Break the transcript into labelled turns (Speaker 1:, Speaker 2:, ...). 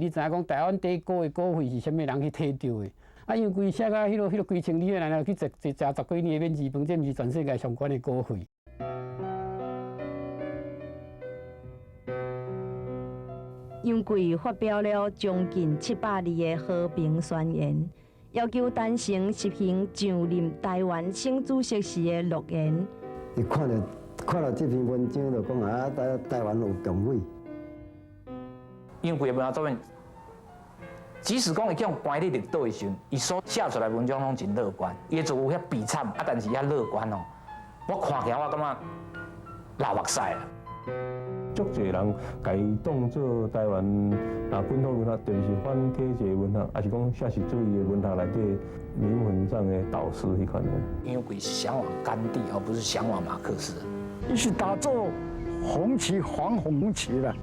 Speaker 1: 你知影講台灣第一高的稿費是啥物人去提著的？啊，楊貴寫甲彼個幾千里的人去食食十幾年的免治飯，這毋是全世界上懸的稿費。
Speaker 2: 楊貴發表了將近700字的和平宣言，要求陳誠實行上任臺灣省主席時的諾言。
Speaker 3: 伊看著這篇文章，就講啊，台灣有共匪。
Speaker 4: 楊貴的文學作品，即使講伊去予關佇綠島的時陣，伊所寫出來文章攏真樂觀，伊的字有遐悲慘，啊，但是遐樂觀哦，我看起來我感覺流目屎啊。
Speaker 5: 足濟人共伊當做台灣啊本土文學，特別是反體制文學，抑是講寫實主義的文學內底靈魂上的導師彼款的。
Speaker 4: 楊貴是嚮往甘地，而不是嚮往馬克思。
Speaker 6: 伊是打做紅旗反紅旗啦。